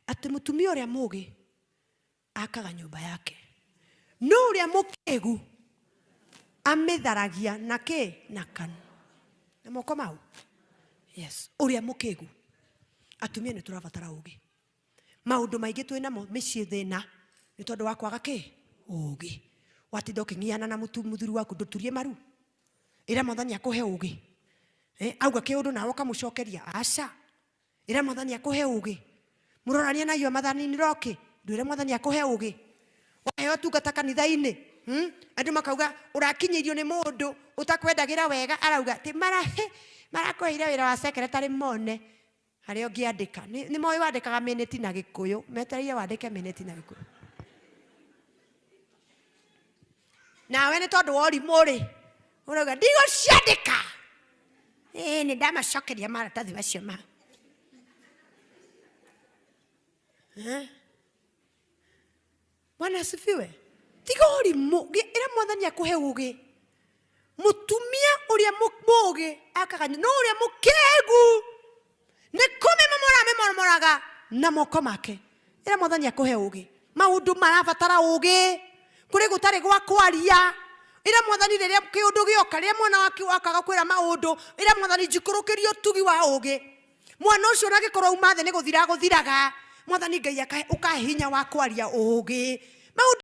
Atĩ mũtumia ũrĩa mũũgĩ akaga nyũmba yake, no ũrĩa mũkĩgu amĩtharagia na kĩ? Na kanua na moko mau. Yes, ũrĩa mũkĩgu. Atumia nĩ tũrabatara ũgĩ. Maũndũ maingĩ twĩ namo mĩciĩ thĩna nĩ tondũ wa kwaga kĩ? Ũgĩ. Watinda ũkĩng'iana na mũthuri waku, ndũturie maru. Ĩra Mwathani akũhe ũgĩ. Auga kĩũndũ nawe ũkamũcokeria aca. Ĩra Mwathani akũhe ũgĩ. Mũrorania na your mother in law kĩ? Ndwĩre Mwathani akũhe ũgĩ. Waheo tungata kanitha-inĩ, Andũ makauga ũrakinyĩirio nĩ mũndũ ũtakwendagĩra wega, arauga atĩ marakũheire wĩra wa secretary mone harĩa ũngĩandĩka. Nĩ moĩ wandĩkaga minute na Gĩkũyũ, metereire wandĩke minute na Gĩkũyũ. Nawe nĩ tondũ wa ũrimũ rĩ, ũrauga ndigũciandĩka. Ĩĩ nĩ ndamacokeria maratathi macio ma. Bwana asifiwe. Tiga ũrimũ, ĩra Mwathani akũhe ũgĩ. Mũtumia ũrĩa mũũgĩ akaga, no ũrĩa mũkĩgu nĩ kũmĩmomora amĩmomoraga na moko make. Ĩra Mwathani akũhe ũgĩ. Maũndũ marabatara ũgĩ. Kũrĩ gũtarĩ gwa kwaria. Ĩra Mwathani rĩrĩa kĩũndũ gĩoka, rĩrĩa mwana waku okaga kwĩra maũndũ, ĩra Mwathani njikũrũkĩrie ũtugi wa ũgĩ. Mwana ũcio ona angĩkorwo auma thĩ nĩ gũthira agũthiraga, Mwathani Ngai ũkahe hinya wa kwaria ũgĩ. Maũndũ